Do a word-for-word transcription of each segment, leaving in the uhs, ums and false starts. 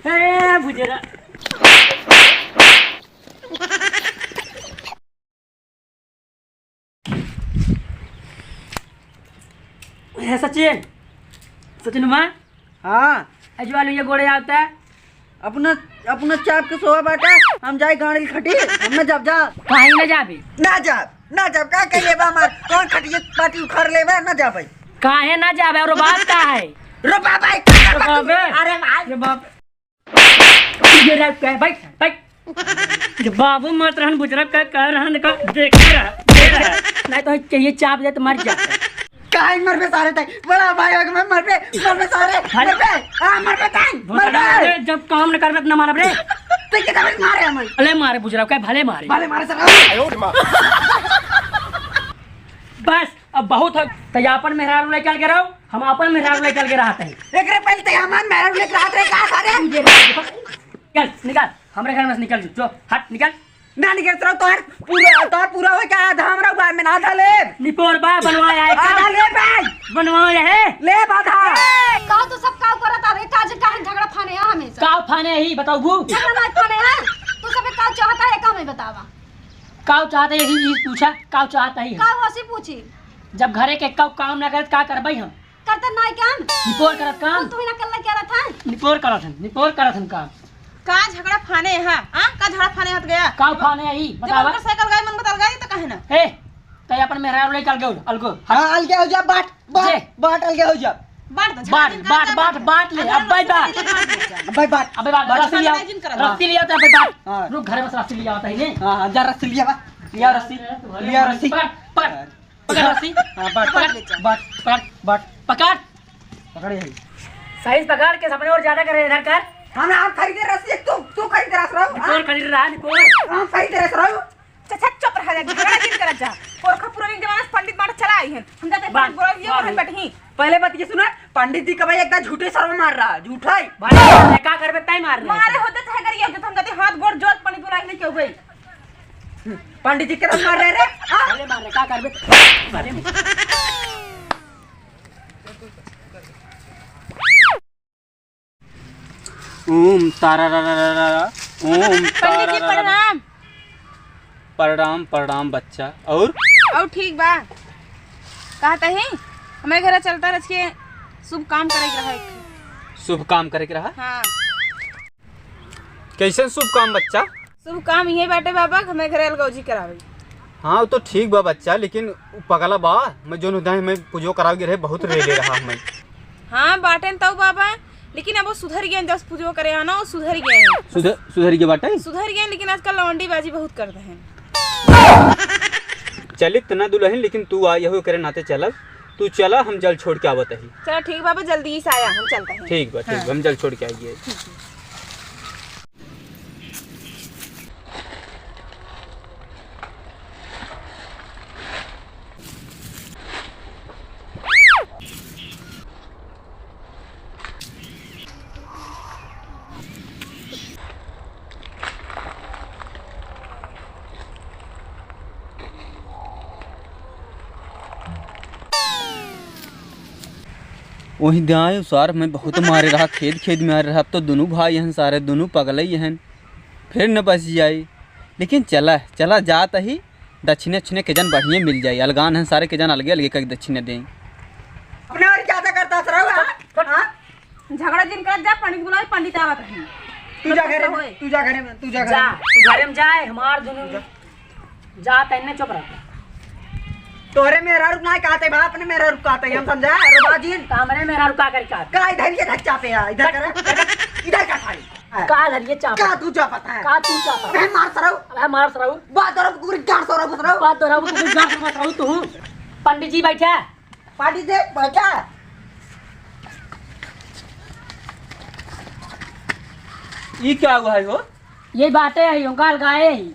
ए, बुझेरा। ए, सचिन, सचिन हुआ? हाँ। ए, जो आलू ये गोड़े आवता है। अपना, अपना चाप के सोवा बाटा, हम जाए गाड़ी खटी, हम ना जाब जा। काहे ना जाबे? ना जाब, ना जाब, का कह लेबा हमार, कौन खटिए पाटी उखाड़ लेबा, ना जाबे। काहे ना जाबे, और बात का है? रो बाबा, रो बाबा। अरे भाई। रो बाबा। ये रे, कह, बैठ, बैठ। ये बाबू मत रहन, बुजुर्ग का कह रहन, का देखे रह, दे रह। नहीं तो चाहिए चाप दे तो मर जा। काहे मरबे सारे ताई? बड़ा भाई हो के मैं मरबे, मरबे सारे, अरे। मरबे। हाँ, मरबे ताई, मरबे। अरे, जब काम न करबे, त ना मारब रे। तो के तबे मारे हम। अले मारे बुजुर्ग का, भले मारे। भले मारे सर। बस, अब बहुत हो। तो ये अपन मेहरारू लेके अलगे रहो, हम अपन मेहरारू लेके अलगे रहते हैं। एकरे पहले तो हमार मेहरारू लेके रहत रहे, का सारे? निकल, निकल, हमरे घर में से निकल, जो, हट, निकल। ना निकल, तोर पूरा, तोर पूरा हो क्या? आधा हमरा बा, मैं आधा लेब। निपोर बा, बनवाया है। आधा लेब भाई। बनवाया है। लेब आधा। ए, कहो तो सब काव करत आ रे, काज काहे झगड़ा फाने आ हमेशा? काव फाने ही, बताऊ गु? झगड़ा ना फाने है। तू सब काव चाहता है, का मैं बतावा? काव चाहता है, यही, यही पूछा, काव चाहता है? काव वसी पूछी? जब घरे के काव काम ना करे, तो का करबई हम? करते नाई काम। निपोर करत काम। तू ही ना कर ले, क्या रहता है? निपोर करत हन, निपोर करत हन काम। का झगड़ा फाने है, हाँ? का झगड़ा फाने हत गया? का फाने है ई? जब बतावा। मोटरसाइकिल गई, मन बदल गई, तो कहे ना। ए, तै अपन मेहरारू लेके अलगे हो, अलगो। हाँ, अलगे हो जा, बाट, बाट, जे। बाट, अलगे हो जा। बाट दो, बाट, झगड़ा बाट, कर बाट, जा, बाट ले, झगड़ा अब भाई कर बाट। जा, बाट ले जा। अब भाई बाट। अबे बाट, झगड़ा रस्सी लिया, जिन करत। रस्सी लिया था, अबे बाट। हाँ। रुक, घर में से रस्सी लिया होता है, नहीं? हाँ, हाँ, जा रस्सी लिया बा। लिया रस्सी, लिया रस्सी। पकड़, पकड़। पकड़ रस्सी। हाँ, बाट, पकड़ ले जा। बाट, बाट, बाट। पकड़। पकड़े है। सही से पकड़ के अपने और ज्यादा करे इधर कर। हम, हम खरीदे रस्सी, तू, तू खरीदे रस रहो। निपोर खरीद रहा है, निपोर। हम खरीदे रस रहो। चचा, चुप रह जा, झगड़ा जिन करत जा। पुरखा पुरानी जमाना से पंडित मार चला आई है। हम जाते हैं, बात, बोला, ये बात। पहले बात ये सुना, पंडित जी का भाई एकदम झूठे सर्व मार रहा, झूठा ही। भाई, का करबे, तय मार रहे। मारे होते थे, अगर ये होते, हम जाते हाथ गोड़ जोड़ पंडित बुला के लेके हो गई। पंडित जी के रंग मार रहे रे, हाँ? भले मार रहे, का करबे? भले। ओम तारा रा रा रा रा, ओम पंडित जी, तारा रा रा रा। प्रणाम। प्रणाम, प्रणाम बच्चा। और? और ठीक बा। कहत ही, हमारे घर चलता रच के शुभ काम करे के रहा एक ठे। शुभ काम करे के रहा? हाँ। कैसन शुभ काम बच्चा? शुभ काम इहे बाटे बाबा कि हमें घरे अलगौजी करावे। हाँ, वो तो ठीक बा बच्चा, लेकिन उ पगला बा, मैं जोन उदाई में पूजो करावे रहे, बहुत रेले रहा हमें। हाँ, बाटे न तऊ बाबा, लेकिन अब वो सुधर गए, जब पूजो करे आना, वो सुधर गए हैं। सुधर, सुधर गए बाटे? सुधर गए, लेकिन आजकल लौंडी बाजी बहुत करते हैं। चलित ना दुल्हन, लेकिन तू आ, यहो करे नाते चलब। तू चला, हम जल छोड़ के आवत ही। चला ठीक बाबा, जल्दी से आया, हम चलते हैं। ठीक बा, ठीक बा, हाँ। हम जल छोड़ के आइए। वही दाएं सार में बहुत मारे रहा, खेद खेद में मारे रहा। अब तो दुनू भाई हन सारे, दुनू पगलई हन, फिर न बच जाई। लेकिन चला, चला जात ही, दक्षिणे उक्षिणे के जन बढ़िया मिल जाई। अलगान हन सारे, के जन अलगे अलगे कई दक्षिणे दें। अपने और क्या करता रहो, हाँ? हाँ? झगड़ा जिन करत जा, पंडित बुलाओ, पंडित आवत है। तू जा घरे में, तू जा घरे में, तू जा घरे में। तू घरे में जाए, हमार दुनू जा, तन्ने चुप रह। तोरे मेहरारू ना कहते बा, अपने मेहरारू कहते, हम समझा, अरे बाजिन। तो हमरे मेहरारू का करी का? का इधर ये धच्चा पे है, इधर कर, इधर का खाली। का धरिए चाप? का तू चापत है? का तू चापत? अबे मार सरऊ। अबे मार सरऊ। बात दरब कुकुर गाड़ सरऊ सरऊ। बात दरब कुकुर गाड़ सरऊ सरऊ तू। पंडित जी बैठा। पंडित जी बैठा। ई क्या हुआ है हो? ये बाटे है, उनका अलगाए ही।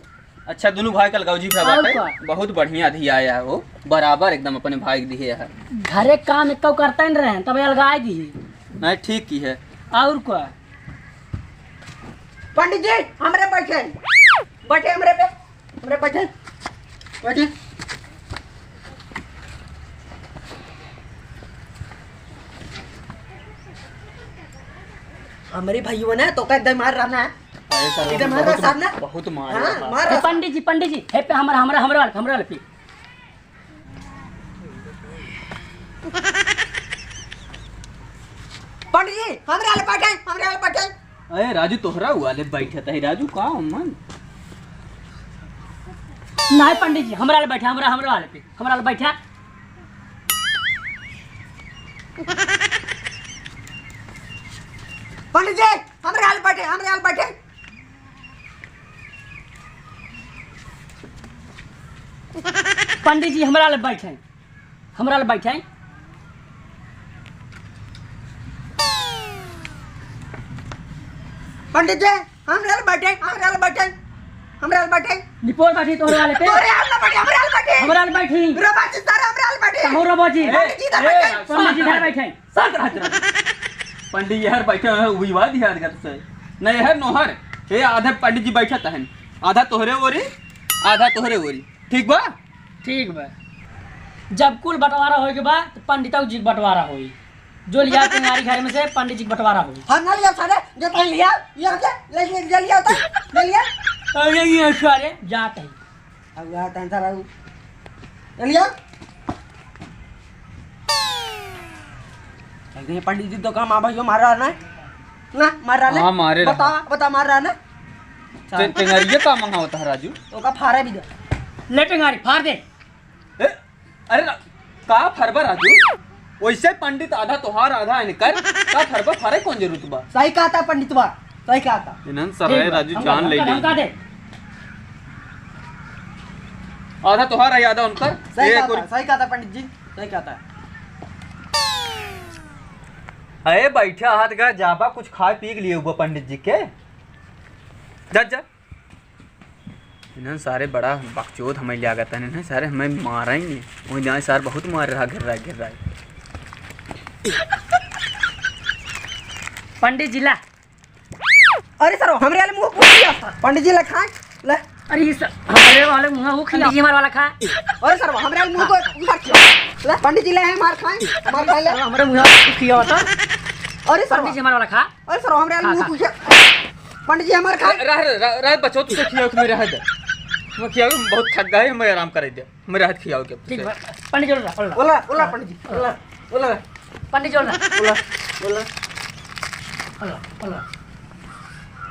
अच्छा, दोनों भाई का अलगाव जी भा और बाटे। का? बहुत बढ़िया धिया आया हो, बराबर एकदम अपने भाई के दिहे है। घरे काम एक करते न रहे, तब अलगाए दी। नहीं, ठीक की है। और का? पंडित जी, हमरे बैठे, बैठे हमरे पे, हमरे बैठे, बैठे। हमरे भइयो ने तो का एकदम मार रहा ना। अरे सर, इधर मार रहा बहुत, साहब ना। बहुत मार हाँ, रहा। मार ए, रहा। पंडित जी, पंडित जी, हे पे हमरा, हमरा, हमरा वाला, हमरा वाला पे। पंडित जी, हमरे वाले बैठे, हमरे वाले बैठे। अरे राजू, तोहरा वाले बैठे तही राजू, का मन? नहीं पंडित जी, हमरा वाले बैठे, हमरा, हमरा वाले पे, हमरा वाले बैठे। पंडित जी, हमरे वाले बैठे, हमरे वाले बैठे। पंडित जी, हमरा ले बैठे, हमरा ले बैठे। पंडित जी, हमरा ले बैठे, हमरा ले बैठे, हमरा ले बैठे। निपोर बैठी तोहरे वाले पे। तोहरे वाले बैठे, हमरा ले बैठे। हमरा ले बैठी। रो बाजी सारा हमरा ले बैठे। कहूँ रो बाजी। ए, पंडित जी इधर ए, बैठे। पंडित जी इधर बैठे। शांत रह जरा। पंडित जी हर बैठे हैं, विवाद ही आदगा तुसे। नहीं है नोहर। हे आधा पंडित जी बैठत हैं। आधा तोहरे ओरी, आधा तोहरे ओरी। ठीक बा? ठीक बा। जब कुल बंटवारा होए के बा, तो पंडितौ जी के बंटवारा होई। जो लिया तुम्हारी घर में से पंडित जी के बंटवारा होई। हम ना लिया सारे, जो तैं लिया, ये हो गया, ले, ले, ले लिया तो, ले लिया। अरे ये सारे, जात है। अब यार टेंशन रहू। चलिए। चल गए पंडित जी, तो काम आ भाई, मार रहा ना? ना, मार रहा ना? हाँ, मारे रहा। बता, बता, मार रहा ना? ते-, टेंगारी ये का मंगावत है, राजू? ओका फारे भी दे। ले टेंगारी, फार दे। ए, अरे ना, का फरबा राजू? वैसे पंडित आधा तोहार, आधा इनकर, का फरबा, फरे कौन जरूरत बा? सही कहा था पंडितवा, सही कहा था। इन्हन सराय ठीक बा, राजू हम जान का, ले हम का ली। दे। आधा तोहार है, आधा उनकर। सही एक कहा और था, सही कहा था पंडित जी, सही कहा था। अरे बैठा हाथ का जाबा, कुछ खाए पी के लिए हुआ पंडित जी के। जा, जा। इन्हन सारे बड़ा बकचोद हमें लिया गया था, इन्हन सारे हमें मारा ही नहीं। वही जाए सार बहुत मार रहा, गिर रहा है, गिर रहा है। पंडित जी ला। अरे सर, हमरे वाले मुंह पूछ लिया। पंडित जी ला खाए, ले। अरे इस हमरे वाले मुंह वो खिया। पंडित जी हमारे वाला खा। अरे सर, हमरे वाले मुंह को उधर खिया। ले, पंडित जी ले हैं, मार खाए, मार खाए ले। हमरे मुंह वो खिया होता। अरे सर, पंडित जी हमारे वाला खा। अरे सर, हमरे वाले खा, मुंह खा। पूछे। पंडित जी हमार खा। रह, रह, रह, रह, बचो, तुझे खियाओ, तुम्हें रह दे। मैं खियाओ, बहुत थक गए, मैं आराम करे दे। मेरे हाथ खियाओ के। ठीक बा, पंडित जी, ओला, ओला। ओला, ओला, पंडित जी, ओला, ओला। पंडित जी, ओला। ओला, ओला। ओला, ओला।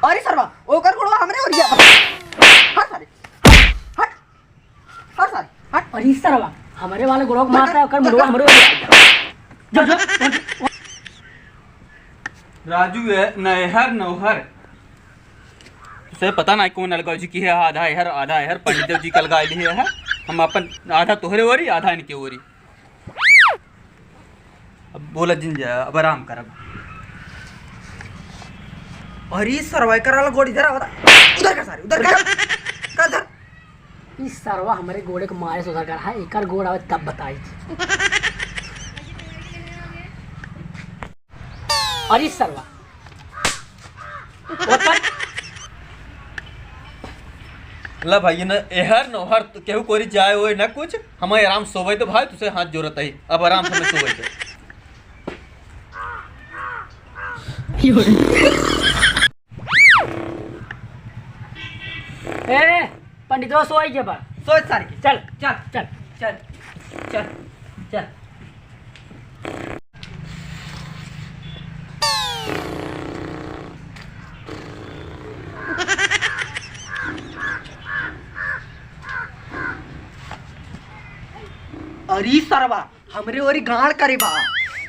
अरे सरवा, ओकर गोड़वा हमरे ओरिया। हट सारे, हट, हट सारे, हट। अरे सरवा, हमरे वाले गोड़वा को मारता है, ओकर मुड़वा हमरे ओरिया। जो, जो, जो। राजू है, नैहर नौहर। से पता नहीं कौन अलगाव जी की है, आधा एहर, आधा एहर, पंडित जी के अलगाव ली है। हम अपन आधा तोहरे ओरी, आधा इनके ओरी। अब बोला जिन जा, अब आराम कर अब। अरे सरवा, एकर वाला गोड़ इधर आवता। उधर कर सारे, उधर कर। कर उधर। ई सरवा हमरे गोड़े के मारे से उधर कर है, एकर गोड़ आवे तब बताई। अरे सरवा। ओकर ला भाई, न एहर नौहर तो केहू कोरी जाए होए ना कुछ, हम आराम सोवे तो भाई, तुसे हाथ जोड़त ही, अब आराम से हमें सोवे दे। ए, पंडितवा सोई के बा। सोच सार के। चल। चल, चल, चल, चल, चल। अरे सरवा, हमरे ओरी गाड़ करे बा।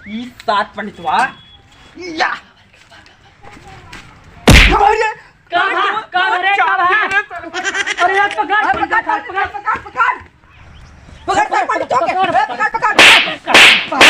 ई सात पंडितवा। या। अरे, का भा? का भा रे? का भा? अरे यार, पकड़, पकड़, पकड़, पकड़, पकड़। पकड़, पकड़, पकड़, पकड़, पकड़।